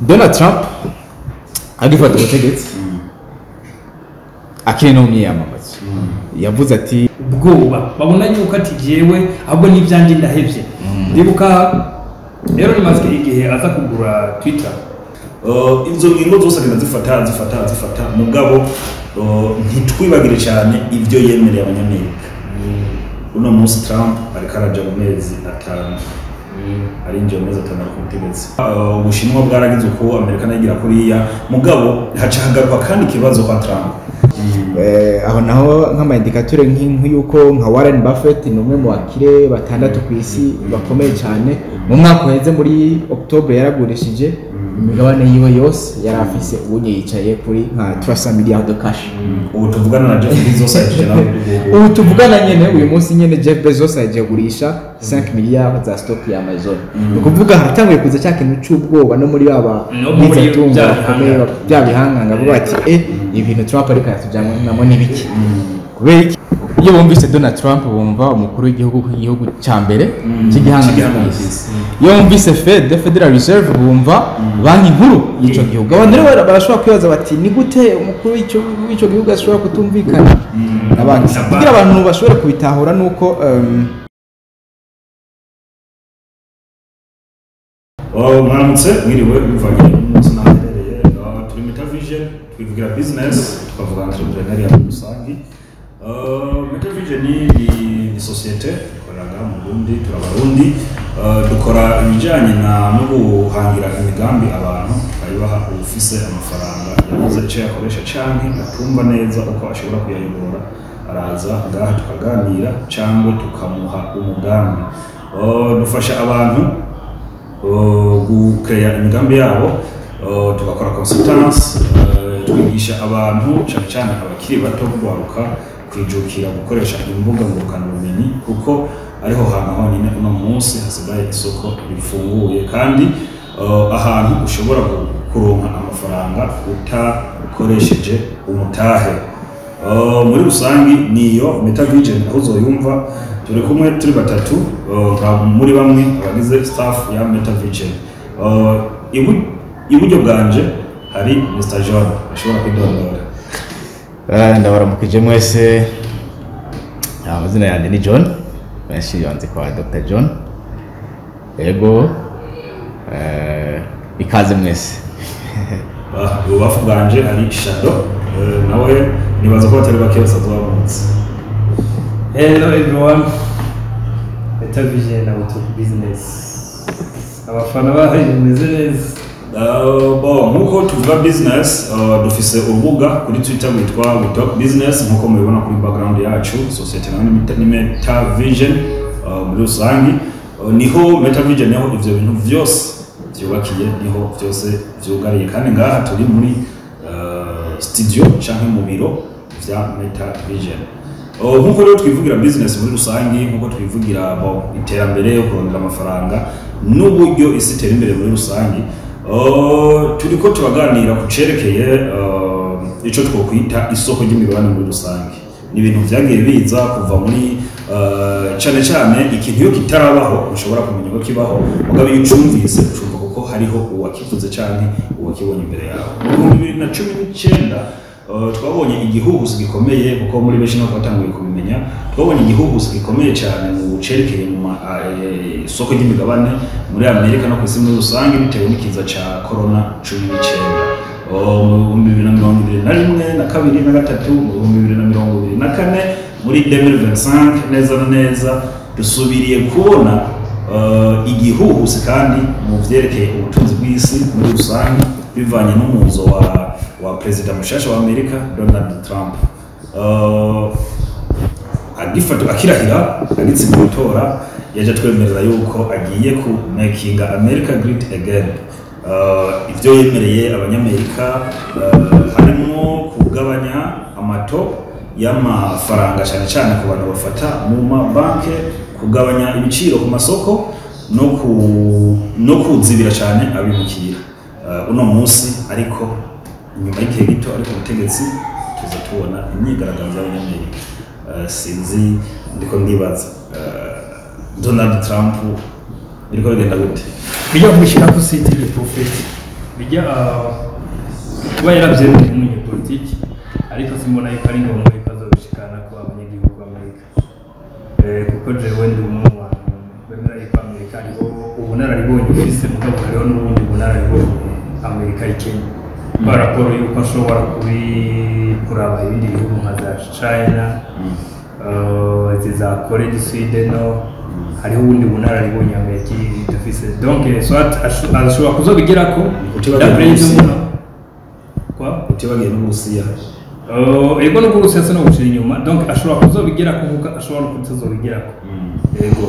Donald Trump agifata ubutegetsi akiri no mu myiyamamazo, yavuze ati Ubwoba babona yuko ati jewe ahubwo n'ibyanjye ndahevye. Ndibuka Elon Musk igihe aza kugura Twitter. Izo ngingo zose agenda zifata, zifata, zifata, mugabo ntitwibagire cyane ibyo yemereye Abanyamerika. Uno munsi Trump ariko araja mu mezi 5, arinjiye mu mezi 5 ari ku butegetsi. Ubushinwa bwaragize uko, Amerika nayo igira kuriya, mugabo haca hagaruka kandi ikibazo kwa Trump. Aho naho nk'ama indicateurs, nk'uko nka Warren Buffett, ni umwe mu bakire batandatu ku isi bakomeye cyane, mu mwaka uheze muri October yaragurishije imigabane yiwe yose yari afise. Ubunye yicaye kuri nka 300 milliards de cash. Ubu tuvugana na Jeff Bezos ahejeje nawe. Ubu tuvugana nyene, uyu munsi nyene, Jeff Bezos agiye kugurisha 5 milliards za stock ya Amazon. Ni ukuvuga haratanguye kuza cya kintu c'ubwoba no muri baba No muri bizatunga bya bakomeye, bihanganga. Bya bihanganga bavuga bati: "Ibintu Trump ariko aratujyanamo n'ibiki?" Kubera iki? Iyo bumvise Donald Trump bumva umukuru w'igihugu, cy'igihugu cya mbere cy'igihangange cy'igihangange ku isi. Iyo bumvise Fed, Federal Reserve, bumva banki nkuru y'icyo gihugu. Abantu rero barashobora kwibaza bati: "Ni gute umukuru w'icyo gihugu ashobora kutumvikana na banki?" Na banki. Kugira abantu bashobore kubitahura nuko Oh, mwaramutse, mwiriwe, bivanye n'umunsi n'ahaherereye. Turi Meta Vision, twivugira business, tukavuga entrepreneuriat muri rusange. Meta Vision ni société ikorera ngaha mu Burundi, turabarundi. Dukora ibijyanye na no guhangira imigambi abantu, tukayibaha. Ufise amafaranga yabuze icyo yakoresha canke atumva neza uko ashobora kuyayobora, araza ngaha tukaganira cyangwa tukamuha umugambi. Dufasha abantu gukeya imigambi yabo, tugakora consultance, twigisha abantu cyane cyane abakiri bato kugwaruka kwijukira gukoresha imbuga ngurukanabumenyi, kuko ariho hantu honyine uno munsi hasigaye isoko rifunguye, kandi ahantu ushobora kuronka amafaranga utakoresheje umutahe. Muri rusangi niyo Meta Vision aho uzoyumva. Turi kumwe turi batatu, nka muri bamwe abagize staff ya Meta Vision. Iburyo bwanje hari Mr John, ashobora kwidondora. Ndabaramukije mwese. Amazina yanjye ni John, benshi banzi kwa Dr John. Yego, ikaze mwese. Ibubafu bwanje hari Shadow, nawe nibaza ko batari bake basanzwe bamuzi. Hello everyone. Meta Vision na Talk Business. Abafana bayo bimeze neza. Bon, nkuko tuvuga business, dufise urubuga kuri Twitter rwitwa We Talk Business, nkuko mubibona kuri background yacu. Société nayo ni Meta Vision. Muri rusangi niho Meta Vision, niho ivyo bintu vyose vyubakiye, niho vyose vyugariye, kandi ngaha turi muri studio canke mu biro vya Meta Vision. Nkuko rero twivugira business muri rusangi, nkuko twivugira, bon, iterambere, kurondera amafaranga n'uburyo isi itera imbere muri rusangi, turiko turaganira ku cerekeye ico twokwita isoko ry'imigabane muri rusangi. Ni ibintu vyagiye biza kuva muri cane cane ikintu iyo kitarabaho ushobora kumenya ko kibaho, mugabo iyo ucumvise ucumva kuko hariho uwakivuze canke uwakibonye imbere yawe. Mu 2019 twabonye igihuhusi gikomeye, kuko muri benshi nako batanguye kubimenya. Twabonye igihuhusi gikomeye cyane mu cerekeye mu isoko ry'imigabane muri Amerika no ku isi muri rusange, bitewe n'ikiza ca corona 19. Mu 2021 na kabiri na gatatu, mu 2024, muri 2025 neza na neza, dusubiriye kubona igihuhusi kandi mu vyerekeye ubutunzi bw'isi muri rusange, bivanye n'umuzo wa perezida mushasha wa Amerika, Donald Trump. Agifata, akirahira, agitsinda amatora, yaje atwemerera yuko agiye ku making America great again. Ivyo yemereye Abanyamerika harimo kugabanya ama taux y'amafaranga, cyane cyane ku bantu bafata mu mabanke, kugabanya ibiciro ku masoko no kuzibira cyane abimukira. Uno munsi ariko, inyuma y'igihe gito ariko ubutegetsi, tuza tubona imyigaragambyo y'Abanyamerika. Sinzi, ndiko ndibaza, Donald Trump biriko bigenda gute? Bijya kumushyira ku site de profit. Bijya kuba yarabyemeye nk'umunyepolitiki, ariko simbona yuko ari ngombwa yuko azobishikana ku abanyagihugu b'Amerika. Kuko jewe ndi umwe mu bantu bemera yuko Amerika hariho ubunararibonye ufise, mugabo hariho n'ubundi bunararibonye Amerika ikenya kwa raporo yuko ashobora kuraba ibindi bihugu nka za China, izi za Corée du Sud, no hariho ubundi bunararibonye Amerika idafise. Donc soit ashobora kuzobigerako Utibagiwe d'après ivyo n'Uburusiya. mbona kwa Utibagiye n'Uburusiya. Ego, no Burusiya no gushira inyuma. Donc ashobora kuzobigerako nkuko ashobora no kutazobigerako, yego.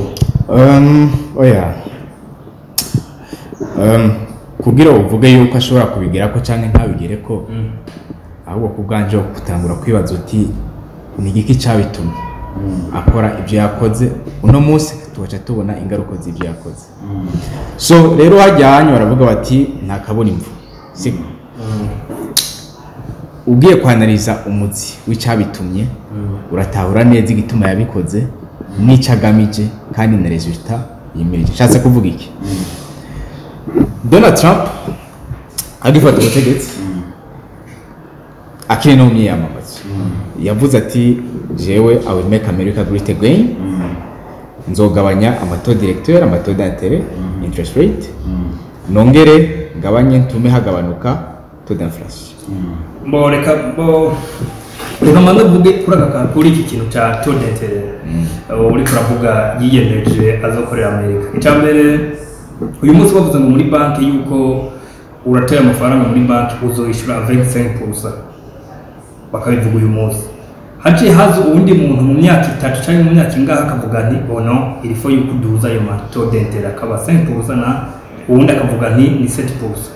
Oya, kugira uvuge yuko ashobora kubigerako canke ntabigereko, ahubwo ku bwanje gutangura kwibaza uti ni igiki cabitumye akora ibyo yakoze uno munsi, tugaca tubona ingaruka z'ibyo yakoze. So rero hajyanye baravuga bati nta kabura imvu, siko? Ugiye kwanariza umuzi w'icyabitumye, uratahura neza igituma yabikoze n'icyo agamije kandi na résultat yimirije. Nshatse kuvuga iki? Donald Trump agifata ubutegetsi, akiri no mu myiyamamazo, yavuze ati: "Jewe, I will make America great again, nzogabanya ama taux directeur, ama taux d'intérêt, interest rate, nongere ngabanye, ntume hagabanuka taux d'inflation." Bo reka, bo reka mbanze mvuge kuri aka kuri iki kintu cya taux d'intérêt uriko uravuga yiyemeje azokorera Amerika. Icya mbere, uyu munsi bavuze ngo muri banki yuko urateye amafaranga muri banki uzoyishyura 25%, bakabivuga uyu munsi, haciye haza uwundi muntu mu myaka 3 cyangwa mu myaka ingahe akavuga nti: "Oh non, il faut yuko uduza ayo ma taux d'intérêt akaba 5%", na uwundi akavuga nti ni 7%.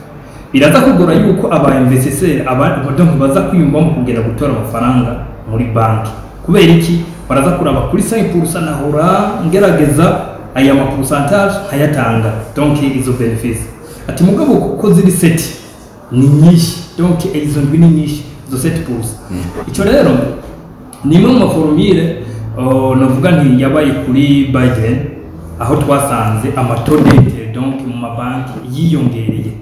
Biraza kugora yuko aba investisseurs aba donc baza kwiyumvamo kugenda gutora amafaranga muri banki. Kubera iki? Baraza kuraba kuri 5% nahora ngerageza aya ma pourcentage nkayatanga, donc izo bénéfice ati mugabo kuko ziri 7 ni nyinshi, donc izo ndwi ni nyinshi, izo 7%. Icyo rero ni imwe mu ma formule navuga nti yabaye kuri Biden, aho twasanze ama taux d'intérêt donc mu mabanki yiyongereye.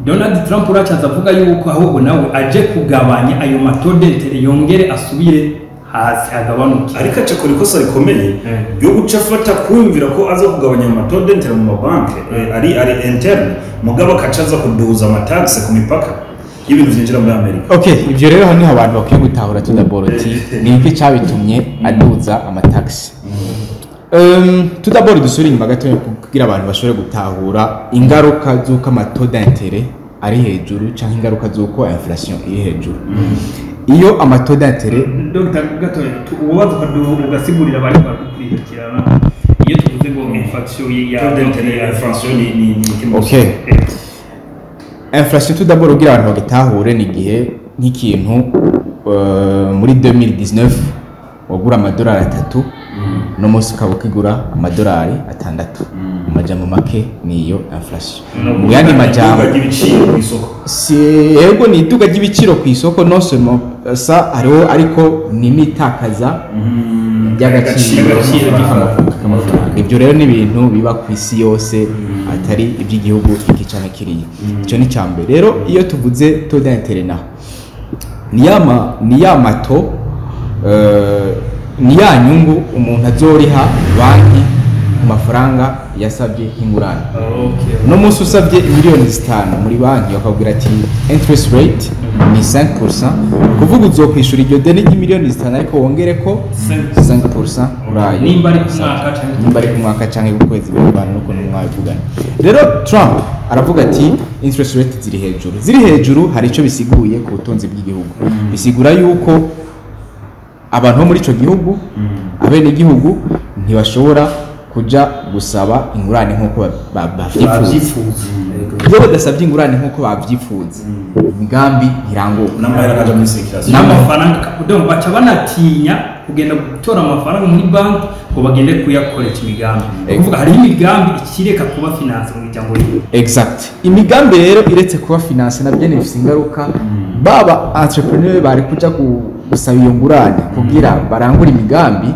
Donald Trump uracaza avuga yuko ahubwo nawe aje kugabanya ayo ma taux d'intérêt, yongere asubire hasi, agabanuke. Ariko aca akora ikosa rikomeye ryo guca afata kumvira ko aza kugabanya ama taux d'intérêt mu mabanki ari interne, mugabo akaca aza kuduza ama taxe ku mipaka y'ibintu byinjira muri Amerika. Okay, ibyo rero hano niho abantu bakwiye gutahura tout d'abord uti ni iki cyabitumye aduza ama taxe. Tout d'abord dusubire inyuma gato kugira abantu bashobore gutahura ingaruka z'uko ama taux d'intérêt ari hejuru cyangwa ingaruka z'uko inflation iri hejuru. Iyo ama taux d'intérêt Dr Gatoya, ubaza ugasigurira abari baragukurikirana iyo tuvuze ngo inflation ya Taux d'intérêt, inflation ni kimwe. Okay, inflation tout d'abord kugira abantu bagitahure ni igihe nk'ikintu muri 2019 wagura amadolari 3, no munsi ukaba ukigura amadolari 6. Mu majambo make niyo inflation. Mu yandi majambo, Iduka ry'ibiciro ku isoko. Si yego, ni iduka ry'ibiciro ku isoko. Non seulement ça, hariho ariko ni n'itakaza ry'agaciro Agaciro. k'amafaranga. Ibyo rero ni ibintu biba ku isi yose, atari iby'igihugu iki canke kiriya. Icyo ni icya mbere. Rero iyo tuvuze taux d'intérêt naho ni ya ma taux, ni ya nyungu umuntu azoriha banki ku mafaranga yasabye nk'ingurane. Uno munsi usabye miliyoni 5 muri banki, bakabwira ati interest rate ni 5%, kuvuga uzokwishura iryo deni ry'imiliyoni 5 ariko wongere ko 5% urayo. Nimba ari ku mwaka canke Nimba ari ku mwaka canke ku kwezi, bivana n'ukuntu mwabivugana. Rero Trump aravuga ati interest rate ziri hejuru. Ziri hejuru hari icyo bisiguye ku butunzi bw'igihugu. Bisigura yuko abantu bo muri ico gihugu, abenegihugu, ntibashobora kuja gusaba ingurane nk'uko bavyifuza. Babyifuza. Iyo badasabye ingurane nk'uko babyifuza, imigambi ntiranguka. N'amahera akaja muri circulation. N'amafaranga, donc baca banatinya kugenda gutora amafaranga muri banki ngo bagende kuyakoresha imigambi. Ni ukuvuga hariho imigambi ikireka kuba finance mu miryango rimwe. Exact. Imigambi rero iretse kuba finance, nabyo bifite ingaruka. Baba entrepreneur bari kuja gusaba iyo ngurane kugira barangure imigambi.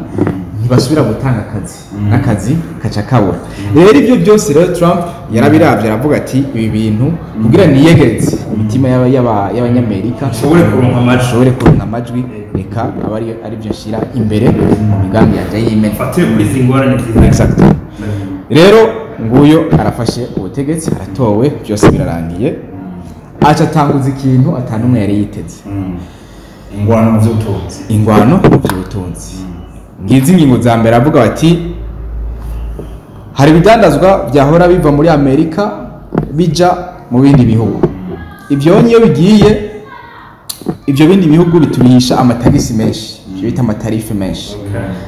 Ntibasubira gutanga akazi, n'akazi kaca kabura. Rero ibyo byose rero Trump yarabiravye, aravuga ati ibi bintu kugira niyegereze imitima y'Abanyamerika, Nshobore kuronka amajwi. Nshobore kuronka amajwi, reka aba ari byo nshyira imbere mu migambi yanjye y'imena. Fatire kuri izi ngorane zihari. Exact. Rero nguyo arafashe ubutegetsi, aratowe, byose birarangiye, aca atanguza ikintu atanumwe yari yiteze. Ingwano mu by'ubutunzi. Ingwano mu by'ubutunzi. Ngizi ingingo za mbere, avuga bati hari ibidandazwa byahora biva muri Amerika bija mu bindi bihugu. Ibyo niyo bigiye, ibyo bindi bihugu bitubihisha amatagisi menshi, ibyo bita amatarife menshi.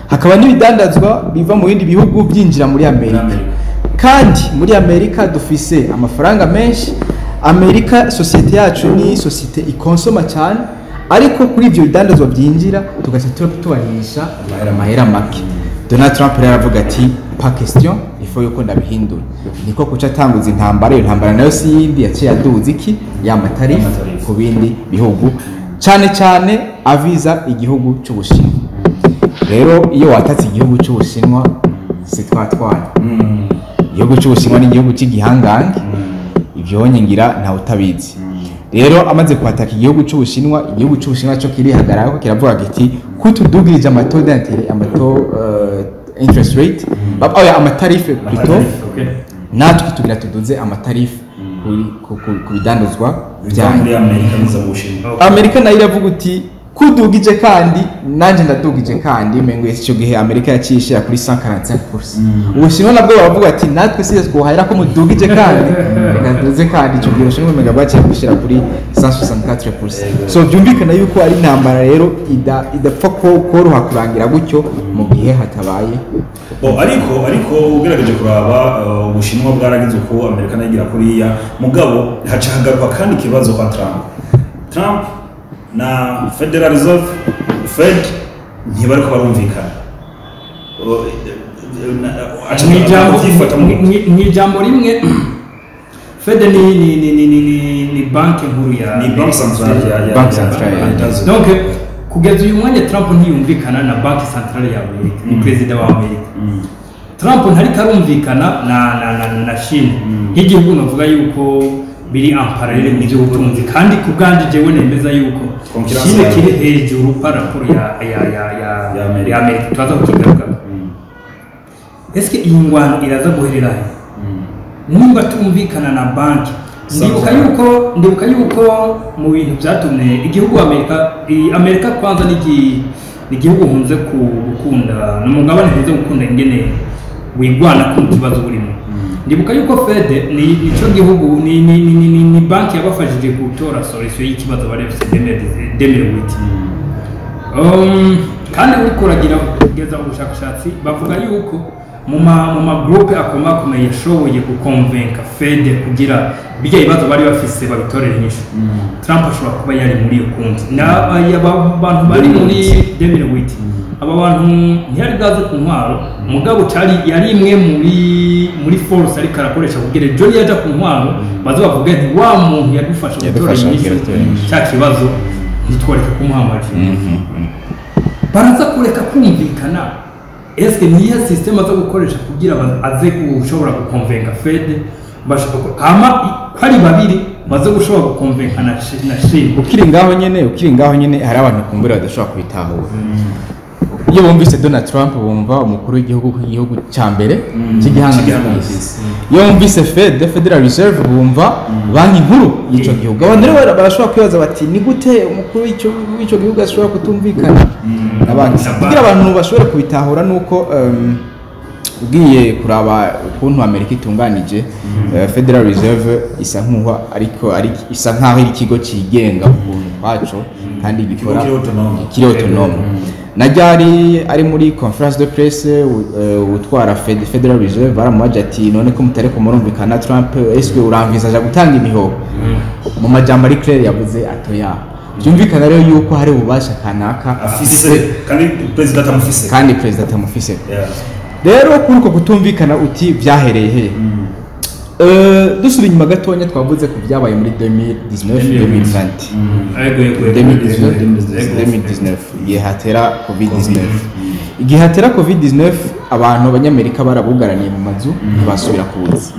Hakaba n'ibidandazwa biva mu bindi bihugu byinjira muri Amerika, Amerika. Kandi muri Amerika dufise amafaranga menshi. Amerika, sosiyete yacu ni sosiyete ikonsoma cyane, ariko kuri ibyo bidandazwa byinjira tugaca tubahisha amahera make. Donald Trump rero aravuga ati pas question, il faut yuko ndabihindura. Niko kuca atanguza intambara. Iyo ntambara nayo si yindi, yaciye aduza iki, ya matarifu Amatarifu. ku bindi bihugu, cyane cyane aviza igihugu cy'Ubushinwa. Rero iyo watatse igihugu cy'Ubushinwa, si twatwana. Igihugu cy'Ubushinwa ni igihugu cy'igihangange, ibyo ngira ntawe utabizi. Rero amaze kwataka igihugu cy'Ubushinwa, igihugu cy'Ubushinwa cyo kirihagarara, kiravuga kiti kutudugirije ama taux d'intérêt, ama taux interest rate, oya, amatarife plutôt, Amatarife, okay. natwe tugira tuduze amatarife ku bidandazwa Biva byanyu. muri Amerika biza mu Bushinwa. Amerika nayo iravuga uti kudugije kandi nanjye ndadugije. Kandi mengo icyo gihe Amerika yaciye ishira kuri 145%. Ubushinwa nabwo baravuga ati natwe si twohahera ko mudugije, kandi reka tuze. Kandi icyo gihe Ubushinwa umenga bwaciye gushira kuri 164%. So byumvikana yuko ari intambara rero idapfa ko koroha kurangira gutyo mu gihe hatabaye. Bo, ariko ugerageje kuraba, Ubushinwa bwaragize uko, Amerika nayo igira kuriya, mugabo haca hagaruka kandi ikibazo kwa Trump. Trump na Federal Reserve, Fed, ntibariko barumvikana. Aca avyifata mu Mw'ijambo rimwe, Fed ni banki nkuru ya Ni banque centrale ya Banque centrale ya États-Unis. Donc kugeza uyu mwanya Trump ntiyumvikana na banki centrale ya Amerika, ni perezida wa Amerika. Trump ntariko arumvikana na Chine nk'igihugu navuga yuko biri en parallèle mu by'ubutunzi, kandi ku bwanje jewe nemeza yuko Concurrence Chine yayo. kiri hejuru par rapport ya Ya Amerika. ya Amerika. Turaza kukigaruka. Eske iyi ngwano iraza guherera he nimba tumvikana na banki? Ndibuka Central. yuko mu bintu byatumye igihugu Amerika, Amerika kwanza ni igihugu nkunze gukunda, ni umugabane nkunze gukunda ingene wigwana ku kibazo burimo. Ndibuka yuko Fed ni nico gihugu ni banki yabafashije gutora solution y'ikibazo bari bafite 2008. Kandi uriko uragira kugeza ubushakashatsi, bavuga yuko mu ma groupe akomakomeye yashoboye gukonvenka Fed kugira bijya ibibazo bari bafise babitorere inyishu, Trump ashobora kuba yari muri iyo kundi na aba bantu bari muri 2008. Aba bantu ntiyari bwaze ku ntwaro, mugabo cari yari imwe muri force ariko arakoresha kugira ejo niyaja ku ntwaro baze bavuge nti wa muntu yadufasha gutora Yadufasha inyishu gutora inyishu. cya kibazo, ntitworeke kumuha amajwi. Baraza kureka kumvikana. Eske niyo système aza gukoresha kugira aze gushobora gukonvenka Fed, bashaka ko hama ko ari babiri baze gushobora gukonvenka na Chine? Ukiri ngaho nyene, hari abantu kumbura badashobora kubitahura. Iyo bumvise Donald Trump bumva umukuru w'igihugu, igihugu cya mbere cy'igihangange Cy'igihangange ku isi. Iyo bumvise Fed, Federal Reserve, bumva banki nkuru y'icyo gihugu. Abantu rero barashobora kwibaza bati ni gute umukuru w'icyo gihugu ashobora kutumvikana na banki? Na banki. Kugira abantu bashobore kubitahura nuko ugiye kuraba ukuntu Amerika itunganije, Federal Reserve isa nkuho ariko ari isa nkaho iri ikigo cigenga ukuntu kwaco, kandi gikora Ikigo kiri autonome. Kiri autonome. Na ryari ari muri conférence de presse, utwara Federal Reserve baramubaje ati none ko mutariko murumvikana, Trump, est-ce que uramvisaje gutanga imihoho? Mu majambo ari clair yavuze atoya. Byumvikana rero yuko hari ububasha kanaka afise, kandi perezida atamufise. Kandi perezida atamufise. Rero kuri uko kutumvikana, uti byahereye he? Dusubira inyuma gatonya, twavuze ku byabaye muri 2019, 2020. Ego. 2019, 2019, igihe hatera COVID-19. Igihe hatera COVID-19, abantu, abanyamerika barabugaraniye mu mazu, ntibasubira ku buzi.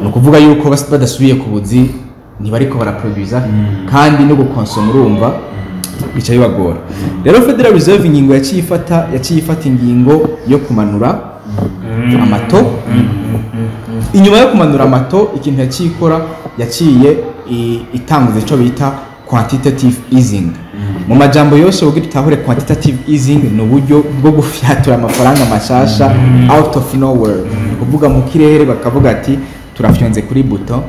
Ni ukuvuga yuko badasubiye ku buzi, ntibariko baraproduza, kandi no gukonsoma urumva bica bibagora. Rero Federal Reserve ingingo yaciye ifata ingingo yo kumanura ama taux. Inyuma yo kumanura ama taux, ikintu yaciye ikora, yaciye itanguza icyo bita quantitative easing. Mu majambo yose kugira utahure, quantitative easing ni uburyo bwo gufyatura amafaranga mashasha out of nowhere, ni ukuvuga mu kirere, bakavuga ati turafyonze kuri bouton,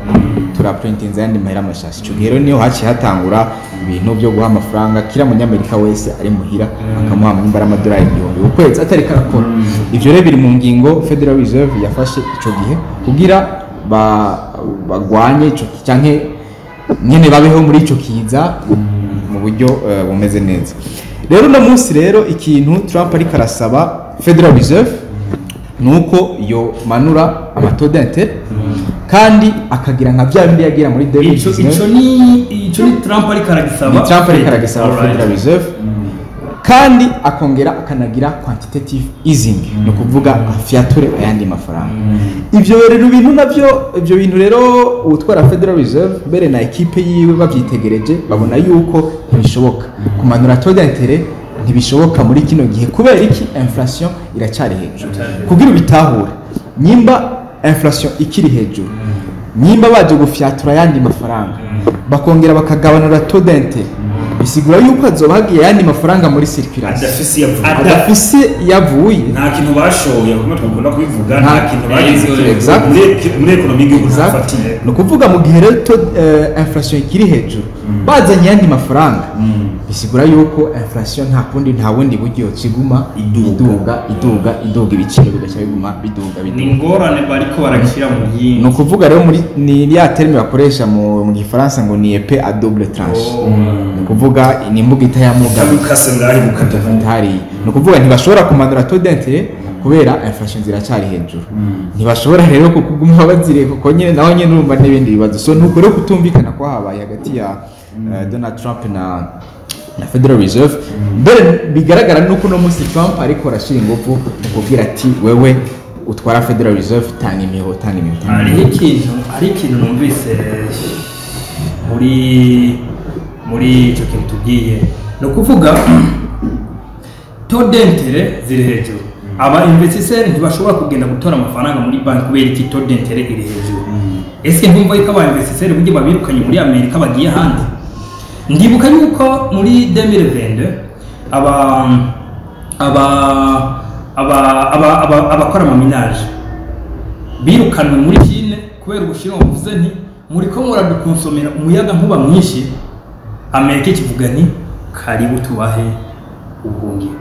turaprintinze ayandi mahera mashasha. Ico gihe rero niho haciye hatangura ibintu byo guha amafaranga kila munyamerika wese ari muhira, bakamuha nimba ari amadolari 1000 ku kwezi atari karakora. Ivyo rero biri mu ngingo Federal Reserve yafashe ico gihe kugira bagwanye ico canke nyene babeho muri ico kiza mu buryo bumeze neza. Rero uno munsi rero ikintu Trump ariko arasaba Federal Reserve nuko yo manura ama taux d'intérêt, kandi akagira nka bya bindi yagira muri Ico 2019. Ico ni Trump ariko aragisaba. Ni Trump ariko aragisaba Federal Reserve, kandi akongera akanagira quantitative easing, ni ukuvuga afyature ayandi mafaranga. Ibyo rero bintu navyo, ibyo bintu rero utwara Federal Reserve mbere na ekipe yiwe babyitegereje, babona yuko ntibishoboka kumanura taux d'intérêt, ntibishoboka muri kino gihe. Kubera iki? Inflation iracyari hejuru. Kugira ubitahure, nyimba inflation ikiri hejuru, nyimba baje gufyatura ayandi mafaranga, bakongera bakagabanura taux d'intérêt, bisigura yuko hazoba hagiye ayandi mafaranga muri circulation Adafise iyo avuye. Adafise yavuye. Nta kintu bashoye, kuko twakunda kubivuga, nta kintu bagize muri économie y'igihugu ntafatiye. Ni ukuvuga mu gihe rero inflation ikiri hejuru, bazanye ayandi mafaranga, bisigura yuko inflation nta kundi, nta bundi buryo, kiguma Iduga. iduga, iduga, iduga, ibiciro bigaca biguma biduga, Ni biduga. ingorane bariko baragishyira mu Ni yindi. ukuvuga rero muri ni ya terme bakoresha mu gifaransa ngo ni épée à double tranche, ni ukuvuga ni imbugita y'amuga. Ukase ngaho bukata. Hariya ni ukuvuga ntibashobora kumanura taux d'intérêt kubera inflation ziracyari hejuru. Ntibashobora rero kuguma bazireka kuko nyine naho nyine urumva n'ibindi bibazo. So nuko rero kutumvikana kwahabaye hagati ya Donald Trump na Federal Reserve. Mbere bigaragara nuko uno munsi Trump ariko arashyira ingufu mu kubwira ati wewe utwara Federal Reserve, tanga imiho, tanga imiho, tanga Hariho imiho. ikintu numvise muri icyo kintu tubwiye, ni ukuvuga taux d'intérêt ziri hejuru, aba investisseurs ntibashobora kugenda gutora amafaranga muri banki. Kubera iki? Taux d'intérêt iri hejuru. Ese ntumva yuko aba investisseurs buryo babirukanye muri Amerika bagiye ahandi? Ndibuka yuko muri 2022 aba abakora ama minage birukanwe muri Chine kubera Ubushinwa buvuze nti muriko muradukonsomera umuyaga nkuba mwinshi. Amerika ikivuga nti karibu tubahe ubuhungiro.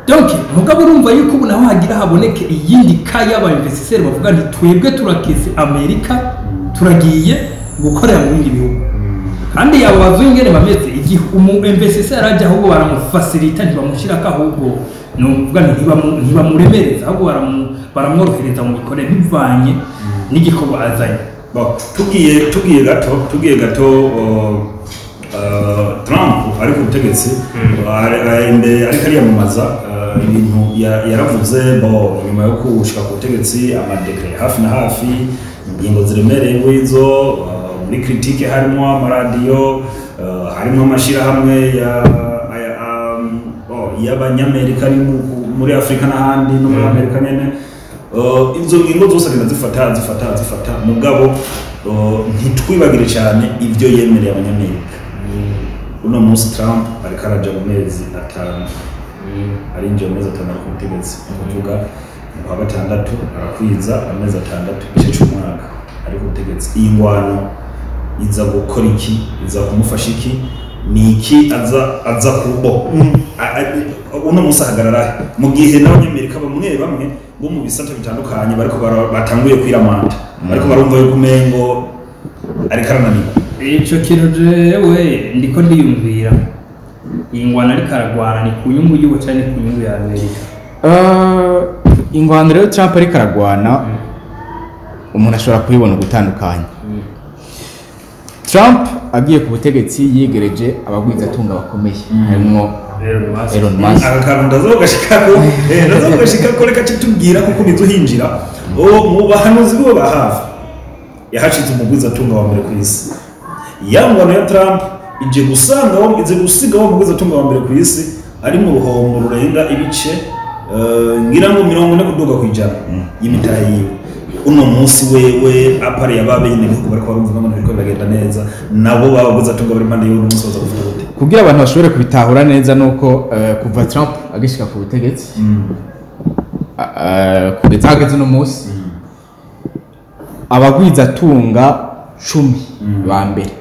Donc mugabo urumva yuko ubu naho hagira haboneke iyindi ka y'aba investisseurs bavuga nti twebwe turakese Amerika, turagiye gukorera mu bindi bihugu. Kandi yabo bazungu ingene bameze, igihe umu investisseur ajya, ahubwo baramufacilita, ntibamushyirako, ahubwo ni ukuvuga nti ntibamuremereza, ahubwo baramworohereza mu mikorere bivanye n'igikorwa azanye. Bon, tugiye gato, Trump ari ku butegetsi, imbere ariko ariyamamaza, ibintu yaravuze bo nyuma yo gushika ku butegetsi, ama décrets hafi na hafi, ingingo ziremereye ngwizo, muri critique harimo amaradiyo, harimo amashirahamwe ya oh, y'abanyamerika ari muri Afurika n'ahandi no muri Amerika nyene. Izo ngingo zose agenda zifata, zifata, zifata, mugabo ntitwibagire cyane ibyo yemereye abanyamerika. Uno munsi Trump ariko araja mu mezi 5, arinjiye mu mezi 6 ari ku butegetsi, ni ukuvuga mu kwa gatandatu arakwiza amezi 6, igice c'umwaka ari ku butegetsi. Iyi ngwano iza gukora iki? Iza kumufasha iki? Ni iki aza kubo uno munsi ahagarara he? Mu gihe n'abanyamerika bamwe bamwe bo mu bisata bitandukanye bariko batanguye kwiramanta, bariko barumva yuko umengo ariko arananirwa. Ico kintu jewe ndiko ndiyumvira, iyi ngwano ariko aragwana ni ku nyungu yiwe canke ni ku nyungu ya Amerika? Ingwano rero Trump ariko aragwana, umuntu ashobora kuyibona ugutandukanye. Trump agiye ku butegetsi yigereje abagwizatunga bakomeye, harimwo Elon Musk. Elon Musk. Aka kantu ndazogashikako, ndazogashikako. Reka kitubwira kuko bizuhinjira o mu bahanuzi bo ba hafi yahashize umugwizatunga wa mbere ku isi. Ya ngwano ya Trump ije gusanga wo ize gusiga wa mugwizatunga wa mbere ku isi ari mu ruhombo rurenga ibice ngira ngo 40% y'imitahe yiwe uno munsi. Wewe apare yababe nyine bihugu bariko barumva ngo biriko biragenda neza, nabo babagwizatunga bari impande y'uno munsi baza gufata gute? Kugira abantu bashobore kubitahura neza, nuko kuva Trump agishika ku butegetsi kugeza hageze uno munsi, abagwizatunga 10 ba mbere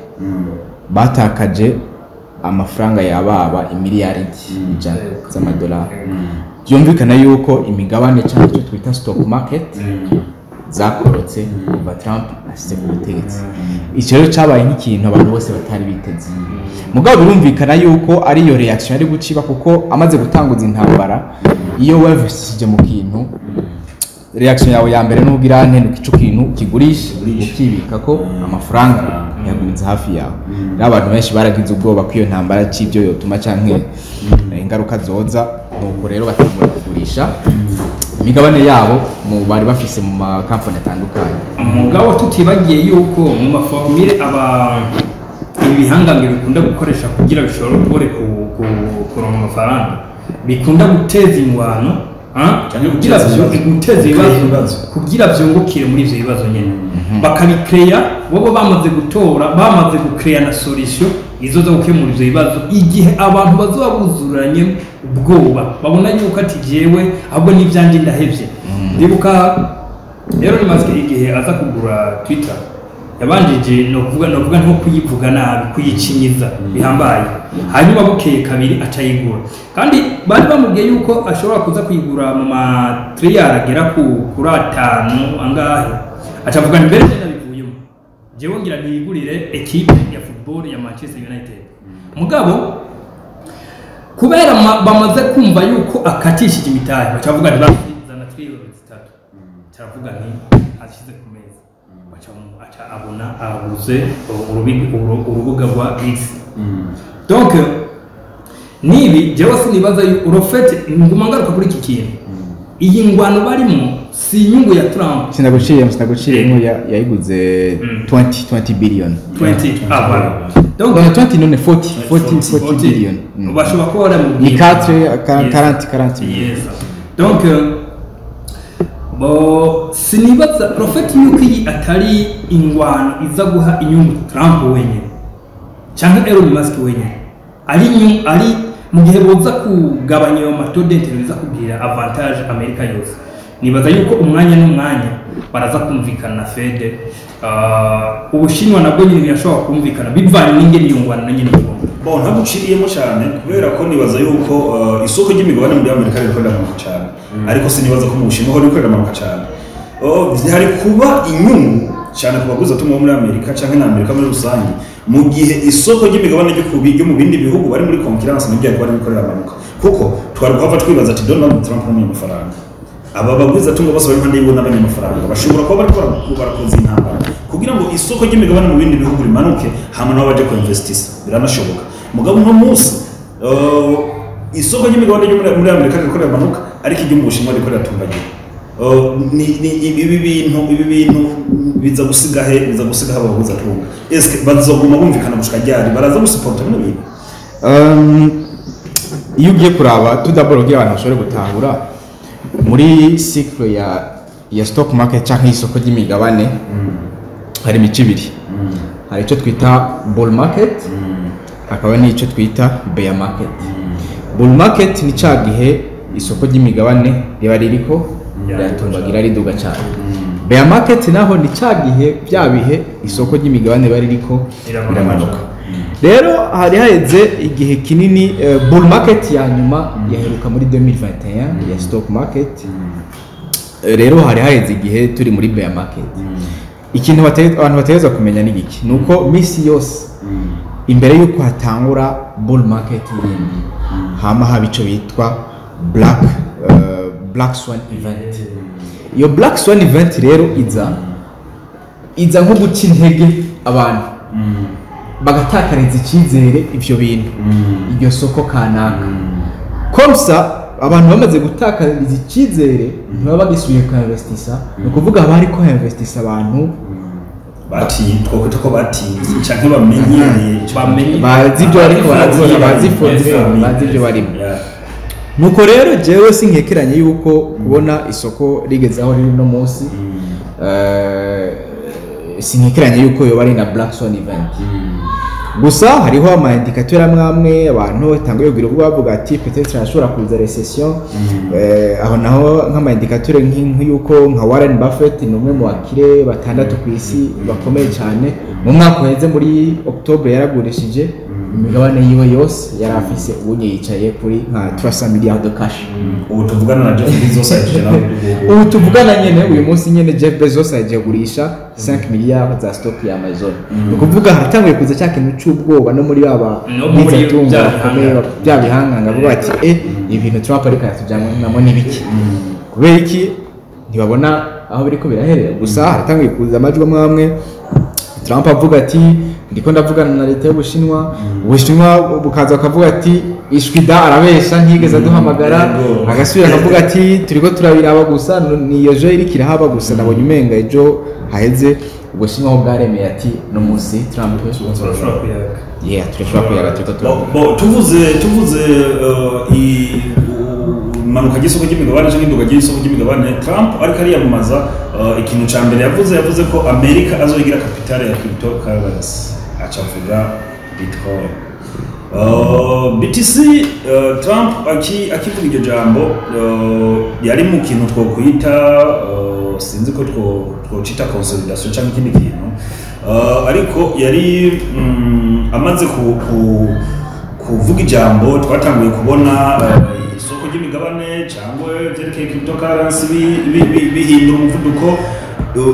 batakaje amafaranga yababa imiliyaridi 100 z'amadolari. Byumvikana yuko imigabane cyangwa icyo twita stock market zakorotse kuva Trump ashyize ku butegetsi. Icyo rero cyabaye nk'ikintu abantu bose batari biteze, mugabo birumvikana yuko ariyo reaction yari guciba, kuko amaze gutanguza intambara, iyo wavishije mu kintu, reaction yawe ya mbere nugira nte nuko ico kintu kigurisha, ukibika ko amafaranga yagumiza hafi yawe. Rero abantu benshi baragize ubwoba ko iyo ntambara c'ibyo yotuma canke ingaruka zoza, nuko rero batangura kugurisha imigabane yabo mu bari bafise mu makampani atandukanye. Mugabo tutibagiye yuko mu ma formules aba ibi bihangange bikunda gukoresha kugira bishobore kuronka amafaranga, bikunda guteza ingwano, ah, Canke kugira guteza ibibazo. guteza ibibazo, ibibazo. Kugira vyungukire muri ivyo bibazo nyene bakabikreya, bobo bamaze gutora, bamaze gukreya na solution izo zo gukemura ivyo bibazo. Igihe abantu bazoba buzuranye ubwoba, babona yuko ati jewe ahubwo n'ivyanje ndahevye. Ndibuka Elon Musk igihe aza kugura Twitter, yabanjije no kuvuga nko kuyivuga nabi, kuyicinyiza bihambaye, hanyuma bukeye kabiri aca yigura. Kandi bari bamubwiye yuko ashobora kuza kuyigura mu ma trilliard agera kuri 5 angahe, aca avuga nti mbere nabivuyemo, jewe ngira niyigurire equipe ya football ya Manchester United. Mugabo kubera bamaze kumva yuko akatishije imitahe, baca bavuga nti basi zana triliyoni 3. Caravuga nti ashyize ku meza, baca aca abona aguze urubuga rwa X. Donc nibi jewe sinibaza urofete nguma ngaruka kuri iki kintu, iyi ngwano barimo si inyungu ya Trump. Sinaguciyemo, yayiguze 20 20 billion. 20, ah voilà, donc Non, 20, none 40 40 40 billion. Bashobora kuba baramubwiye Ni 4 40 40 million. Yes. Donc bo sinibaza profeti yuko iyi atari ingwano iza guha inyungu Trump wenyine cyangwa Elon Musk wenyine, ari ari mu gihe boza kugabanya ayo ma taux d'intérêt biza kugira avantage Amerika yose. Nibaza yuko umwanya n'umwanya baraza kumvikana na Fed. Ubushinwa nabwo nyine birashobora kumvikana bivanye n'ingene iyo ngwano na nyine igomba. Bon, ntaguciriyemo cyane kubera ko nibaza yuko isoko ry'imigabane muri Amerika ririko riramanuka cyane, ariko sinibaza ko mu Bushinwa ho ririko riramanuka cyane. Oh, hari kuba inyungu cyane ku baguzi bo muri Amerika canke na Amerika muri rusange mu gihe isoko ry'imigabane ryo mu bindi bihugu bari muri concurrence nibyo ariko ririko riramanuka, kuko twari guhava twibaza ati Donald Trump ni umunyamafaranga, aba bagwizatunga bose bari impande yiwe n'abanyamafaranga, bashobora kuba bariko barakoza intambara kugira ngo isoko ry'imigabane mu bindi bihugu rimanuke, hama nabo baje kuinvestisa. Biranashoboka. Mugabo uno munsi isoko ry'imigabane ryo muri Amerika ririko riramanuka, ariko iryo mu Bushinwa ririko riratumbagira. Ni ibi bintu biza gusiga he, biza gusiga haba abagwizatunga? Eske bazoguma bumvikana gushika ryari? Baraza gusuporta bino bintu? Iyo ugiye kuraba, tudaboro kugira abantu bashobore gutahura, muri cycle ya stock market cyangwa isoko ry'imigabane hari imico ibiri: hari icyo twita bull market, hakaba n'icyo twita bear market. Bull market ni cya gihe isoko ry'imigabane riba ririko riratumbagira, riduga cyane. Bear market naho ni cya gihe, bya bihe isoko ry'imigabane riba ririko Riramanuka. riramanuka. Rero hari haheze igihe kinini, bull market ya nyuma yaheruka muri 2021 ya stock market. Rero hari haheze igihe turi muri bear market. Ikintu abantu bategerezwa kumenya ni iki? Ni uko misi yose imbere y'uko hatangura bull market yindi, hama haba ico bitwa black swan event. Iyo black swan event rero iza nko guca intege abantu. Bagatakariza icyizere ivyo bintu, iryo soko kanaka. Comme ça, abantu bamaze gutakariza icyizere ntibaba bagisubiye kuinvestisa. Ni ukuvuga haba hariko investisa abantu Bati twakwita ko batinze canke bamenyereye. Bamenye. Bazi ibyo bariko barakora, bazi fondement, bazi ibyo barimo. Nuko rero jewe sinkekeranye yuko kubona isoko rigeze aho riri no munsi, sinkekeranye yuko yoba ari na Black Swan event. Gusa hariho ama indicateur amwe amwe abantu batanguye kugira ubwoba, bavuga ati peut-être hashobora kuza récession. Aho naho nk'ama indicateur nk'uko nka Warren Buffett, ni umwe mu bakire batandatu ku isi bakomeye cyane, mu mwaka uheze muri October yaragurishije imigabane yiwe yose yari afise. Ubunye yicaye kuri nka 300 milliards de cash. Ubu tuvugana na Jeff Bezos ahejeje nawe. Ubu tuvugana nyene, uyu munsi nyene, Jeff Bezos agiye kugurisha 5 milliards za stock ya Amazon. Ni ukuvuga haratanguye kuza cya kintu c'ubwoba no muri baba No muri bizatunga bya bakomeye, bihanganga. Bya bihanganga bavuga bati: "Ibintu Trump ariko aratujyanamo ni biki?" Kubera iki? Ntibabona aho biriko biraherera. Gusa haratanguye kuza amajwi amwe amwe, Trump avuga ati: "Ndiko ndavugana na leta y'Ubushinwa." Ubushinwa bukaza bakavuga ati: "Ishwida, arabesha, ntiyigeze aduhamagara." Agasubira akavuga ati: "Turiko turabiraba." Gusa niyo jo iriko irahaba. Gusa nabonye umenga ejo haheze Ubushinwa ho bwaremeye ati: "No munsi Trump Turashobora kuyaga." Yeah, turashobora kuyaga, turiko turavuga. Bo, tuvuze imanuka ry'isoko ry'imigabane cyangwa iduga ry'isoko ry'imigabane, Trump ariko ariyamamaza, ikintu ca mbere yavuze ko Amerika azoyigira capitale ya cryptocurrency, aca avuga Bitcoin. BTC, Trump akivuga iryo jambo, yari mu kintu twokwita, sinzi ko twocita consolidation cyangwa ikindi kintu, ariko yari amaze kuvuga ijambo, twatanguye kubona isoko ry'imigabane cyangwa ibyerekeye cryptocurrency bihindura umuvuduko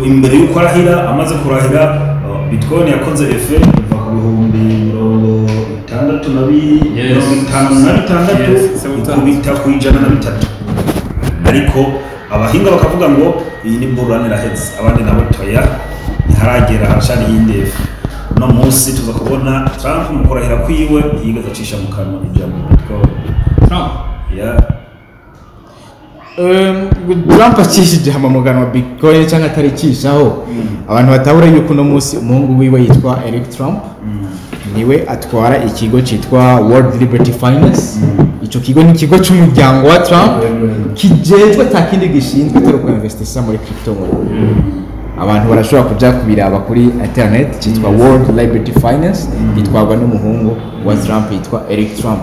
imbere y'uko arahira. Amaze kurahira, Bitcoin yakoze effet iva ku 660 56 ikubita ku 103. Ariko abahinga bakavuga ngo iyi ni bull run iraheze, abandi nabo toya, ntiharagera, haracari iyindi effet. Uno munsi tuza kubona Trump mu kurahira kwiwe ntiyigeze acisha mu kanwa ijambo Bitcoin. Trump. Yeah. Trump akishije hamamugano wa Bitcoin cyangwa ataricishaho, abantu batabura yuko uno munsi umuhungu wiwe yitwa Eric Trump niwe atwara ikigo cyitwa World Liberty Finance. Ico kigo ni ikigo cy'umuryango wa Trump kijejwe, ata kindi gishinzwe atari kuinvestisa muri crypto money. Abantu barashobora kuja kubiraba kuri internet, cyitwa World Liberty Finance, gitwarwa n'umuhungu wa Trump yitwa Eric Trump.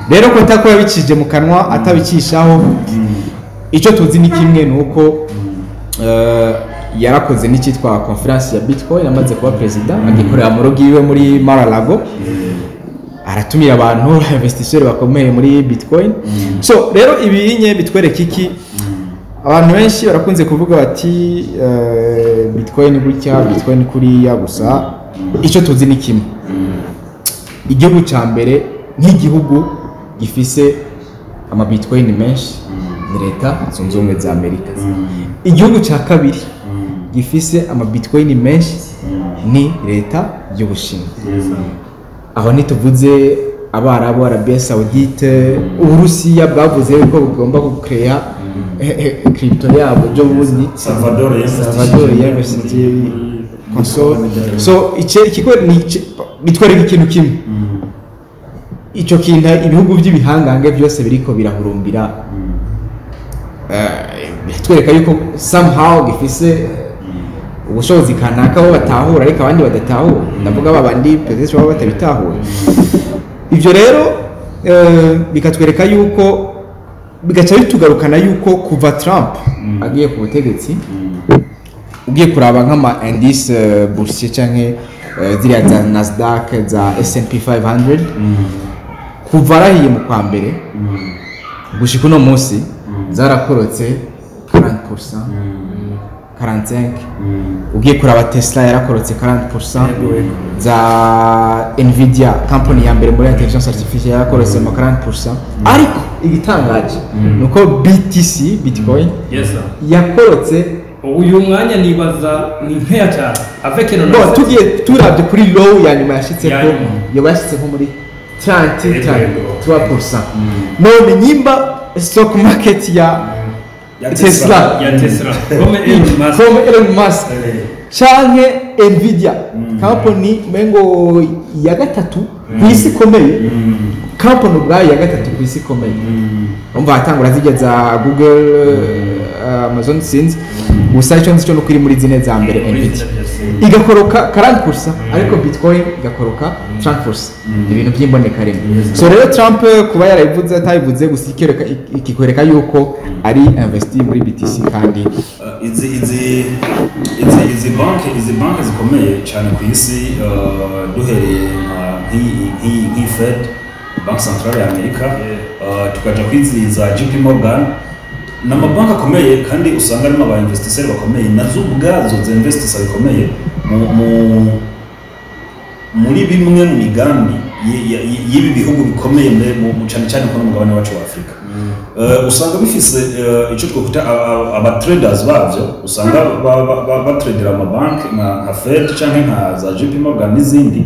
Rero ko atako yabicishije mu kanwa atabicishaho, icyo tuzi ni kimwe, ni uko yarakoze n'icyitwa conference ya Bitcoin amaze kuba perezida, agikorera mu rugo iwe muri Mar-a-Lago, aratumira abantu, investisseurs bakomeye muri Bitcoin. So rero ibinye bitwereka iki? Abantu benshi barakunze kuvuga bati Bitcoin gutya, Bitcoin kuriya. Gusa icyo tuzi ni kimwe: igihugu cya mbere nk'igihugu gifise ama Bitcoin menshi ni Leta Zunze Ubumwe za Amerika. Igihugu cya kabiri gifise ama Bitcoin menshi ni leta y'Ubushinwa. Aho ntituvuze Abarabu, Arabia Saudite, Uburusiya bwavuze yuko bugomba gukeya crypto yabo byo bundi. Salvador. Salvador yinvestije console. So ice ikigo ni bitwereka ikintu kimwe: ico kintu ibihugu by'ibihangange byose biriko birahurumbira, biratwereka yuko somehow gifise ubushobozi kanaka bo batahura ariko abandi badatahura. Ndavuga babandi peut-être baba batabitahura. Ivyo rero bikatwereka yuko, bigaca bitugarukana yuko kuva Trump agiye ku butegetsi, ugiye kuraba nk'ama indice boursier canke ziriya za Nasdaq, za S&P 500, kuva arahiye mu kwa mbere gushika uno munsi zarakorotse 40%, 45. Ugiye kuraba Tesla yarakorotse 40%, za Nvidia, company ya mbere muri intelligence artificielle, yarakorotse ma 40%. Ariko igitangaje ni uko BTC, Bitcoin, Yes sir. yakorotse Uyu mwanya nibaza ni nkeya cyane avec Bon, tugiye turabye kuri low ya nyuma yashitse Ya ko nyuma. yoba yashitse nko muri 30 Yego. 3%. None nyimba stock market ya Ya Tesla ya Tesla comme Elon Musk. Comme Elon Musk canke Nvidia, company mengo ya gatatu ku isi ikomeye, company ubwayo ya gatatu ku isi ikomeye. Umva, hatangura zijya za Google, Amazon, sinzi. Gusa icyo nzi cyo nuko iri muri zine za mbere. Muri Nvidia zine byose. igakoroka 40%, ariko Bitcoin igakoroka 30%, ibintu by'imboneka rimwe. So rero Trump kuba yarabivuze atabivuze, gusa ikikwereka yuko ari investi muri BTC kandi Izi banki zikomeye cyane ku isi, duhereye nk'iyi Fed, Banki Centrale ya Amerika, tukaja kwizi za JP Morgan, ni amabanki akomeye kandi usanga arimo aba investisseurs bakomeye, nazo ubwazo zinvestisa bikomeye muri bimwe mu migambi y'ibi bihugu bikomeye cyane cyane ko n'umugabane wacu wa Afurika. Usanga bifise icyo twakwita aba traders bavyo, usanga batradera amabanki nka Fed canke nka za JP Morgan n'izindi.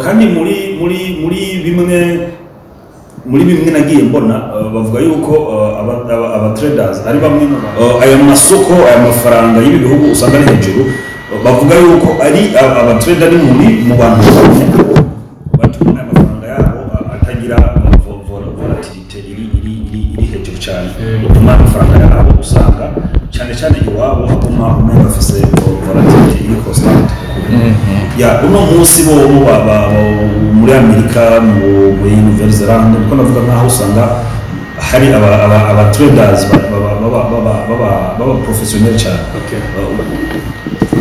Kandi muri bimwe muri bimwe nagiye mbona, bavuga yuko aba traders ari bamwe aya masoko, aya mafaranga y'ibi bihugu usanga ari hejuru, bavuga yuko ari aba trader ari mu bantu bamwe batuma aya mafaranga yabo atagira volatilité iri hejuru cyane, bituma amafaranga yabo usanga cyane cyane iwabo aguma umenga afise volatilité iri constant. Ya uno munsi bo muri Amerika, muri Nouvelle Zelande, kuko navuga nkaho usanga hari aba traders baba professionnel cyane.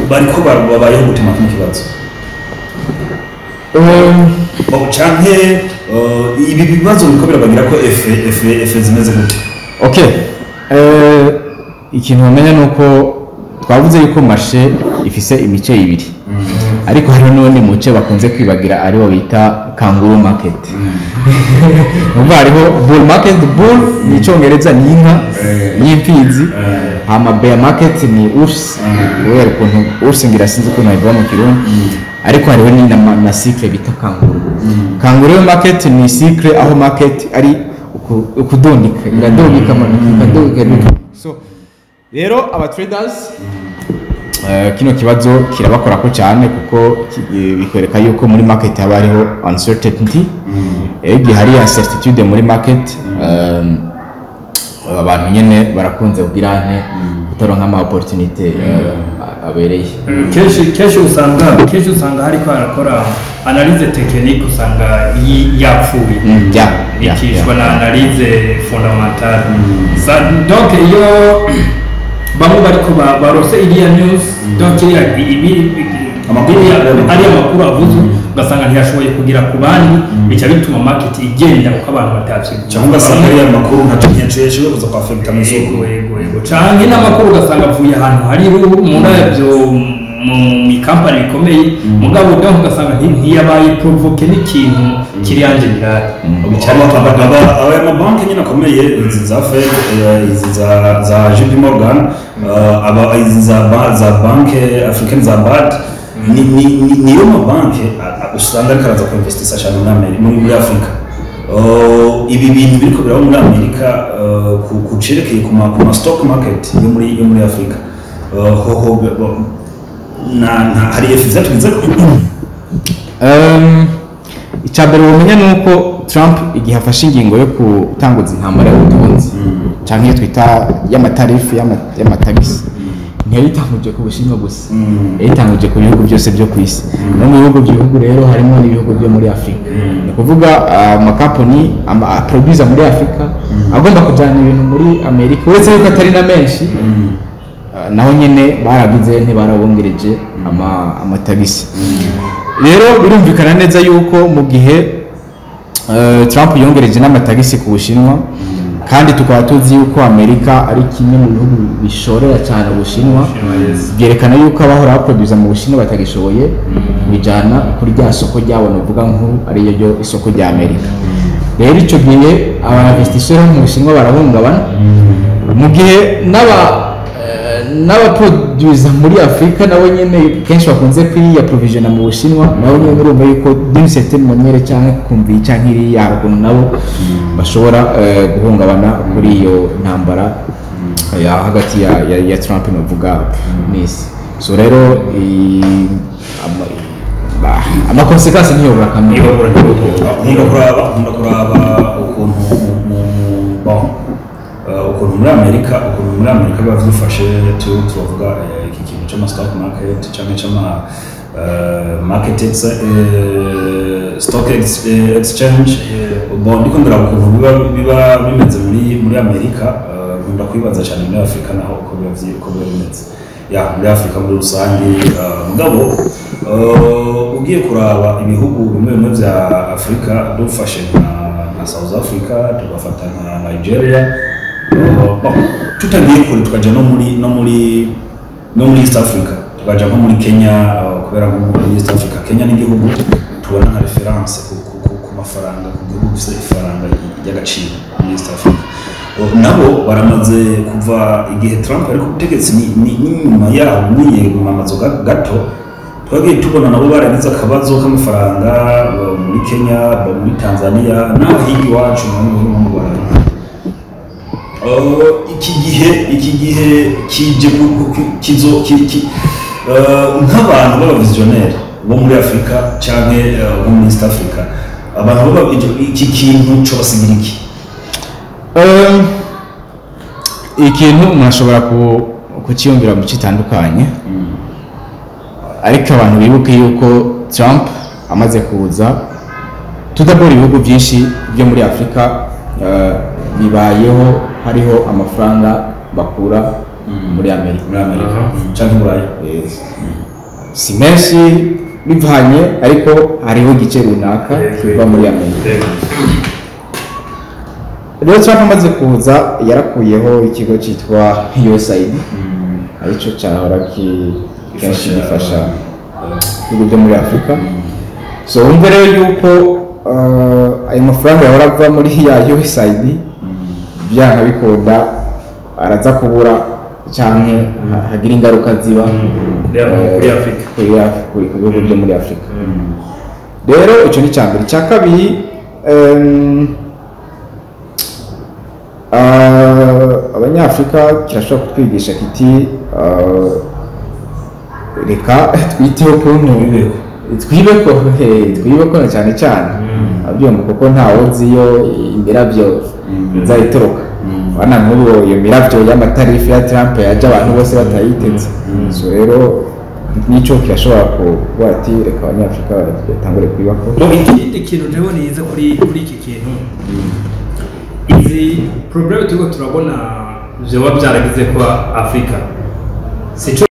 Bariko babayeho gutema kino kibazo? Bo canke ibi bibazo biriko birabagira ko effet zimeze gute? Okay, ikintu bamenya ni uko twavuze yuko marché ifise imice ibiri, ariko hari n'undi muce bakunze kwibagira, ariwo bita kangaroo market. Umva, hariho bull market. Bull ni Icyongereza, ni inka y'imfizi. Hama bear market ni ours, kubera ukuntu ours ngira sinzi ukuntu babivuga mu Kirundi. Ariko hariho ni na cycle bita kangaroo. Kangaroo market ni cycle aho market ari ukudundika, iraduga, ikamanuka, ikaduga, ikaduga. So rero aba traders, kino kibazo kirabakorako cyane, kuko bikwereka yuko muri market haba hariho uncertainty. Igihe hari incertitude muri market, abantu nyene barakunze kugira nte kutaronka ama opportunité abereye. Kenshi usanga hariko harakora analyse technique, usanga yapfuye, Ya. bikishwa na analyse fondamentale. Donc iyo bamwe bariko barose iriya news, donc iriya ibi Amakuru. Ariya makuru avuzwe, ugasanga ntiyashoboye kugera ku bandi, bica bituma market igenda uko abantu batavyiguye. Cyangwa ugasanga ariya makuru ntacyo ntiyashoboye kuza kwafekita mu isoko. Yego, canke n'amakuru ugasanga avuye ahantu hari ruhu muri ivyo mu mikampani bikomeye, mugabo donc ugasanga ntiyabaye provoqué n'ikintu kiri en général. Bica bituma Aya mabanki nyine akomeye, izi za Fed, izi za JP Morgan, izi za banki africaine za BAD, niyo mabanki usanga ariko araza kuinvestisa cyane muri Amerika, muri Afurika. Ibi bintu biriko biraba muri Amerika, ku cerekeye ku ma stock market yo muri Afurika, hoho na hari effet vyatugize? Icya mbere wamenya ni uko Trump igihe afashe ingingo yo gutanguza intambara y'ubutunzi cyangwa iyo twita y'amatarifu, y'amatagisi, ntiyayitanguje ku Bushinwa gusa, yayitanguje ku bihugu byose byo ku isi. No mu bihugu by'ibihugu rero harimo n'ibihugu byo muri Afurika. Ni ukuvuga amakampani aproduza muri Afurika agomba kujyana ibintu muri Amerika, uretse yuko atari na menshi, naho nyine baragize ntibarabongereje amatagisi. Rero birumvikana neza yuko mu gihe Trump yongereje n'amatagisi ku Bushinwa, kandi tukaba tuzi yuko Amerika ari kimwe mu bihugu bishorera cyane Ubushinwa, byerekana yuko abahora baproduza mu Bushinwa batagishoboye kubijyana kuri rya soko ryabo, nuvuga nkuru ariyo ryo isoko rya Amerika. Rero icyo gihe aba investisseurs bo mu Bushinwa barahungabana, mu gihe n'aba N'abaproduza muri Afurika nabo nyene kenshi bakunze kwiyaprovisiona mu Bushinwa, nabo nyene urumva yuko d'une certaine manière canke kumva iyi canke iriya, hari ukuntu nabo bashobora guhungabana kuri iyo ntambara ya hagati ya Trump novuga n'isi. So rero ama conséquences ntiyobora kamwe. Ntiyobora. Nkunda kuraba ukuntu bon, ukuntu muri Amerika biba vyifashe. Turavuga iki kintu c'ama stock market canke c'ama market stock exchange. Bon, ndiko ndaraba ukuntu biba bimeze muri Amerika, nkunda kwibaza cyane muri Afurika naho uko biba bimeze, ya muri Afurika muri rusange. Mugabo ugiye kuraba ibihugu bimwe bimwe vya Afurika, dufashe nka South Africa, tugafata nka Nigeria, bon, tutagiye kure tukaja no muri East Africa, tukaja nko muri Kenya, kubera nko muri East Africa Kenya ni igihugu tubona nka référence ku mafaranga, ku gihugu gifise ifaranga ry'agaciro muri East Africa. Nabo baramaze kuva igihe Trump ari ku butegetsi, n'inyuma yaho mwiyamamazo gato twagiye tubona nabo baragize akabazo k'amafaranga, muri Kenya, muri Tanzania n'aho hirya iwacu mu Rwanda. Iki gihe kije kizo nk'abantu b'abavisionnaire bo muri Afurika canke bo muri East Africa, abantu baba iki kintu cobasigira iki? Ikintu umuntu ashobora kuciyumvira mu kitandukanye, ariko abantu bibuke yuko Trump amaze kuza tudabora ibihugu byinshi byo muri Afurika bibayeho hariho amafaranga bakura muri Amerika. Muri Amerika canke Burayi. Si menshi bivanye, ariko hariho igice runaka kiva muri Amerika. Rero Trump amaze kuza yarakuyeho ikigo cyitwa USAID, aricyo cyahora kenshi gifasha ibihugu byo muri Afurika. So wumve rero yuko ayo mafaranga yahora ava muri ya USAID byanga bikunda araza kubura canke hagira ingaruka ziba Kuri Afurika. Kuri ku bihugu byo muri Afurika. Rero icyo ni icya mbere. Icya kabiri, abanyafurika kirashobora kutwigisha kiti reka twiteho ukuntu Twibeko. Twibeko, twibeko na cyane cyane abyumva, kuko ntawe uzi iyo imiravyo izayituruka. Bana nk'ubu iyo miravyo y'amatarifu ya Trump yaje abantu bose batayiteze. So rero nico kirashobora kuba ati reka abanyafurika batangure kwibako. Ikindi kintu jewe nize kuri iki kintu, izi problème turiko turabona vyoba vyaragize ko Afurika sico.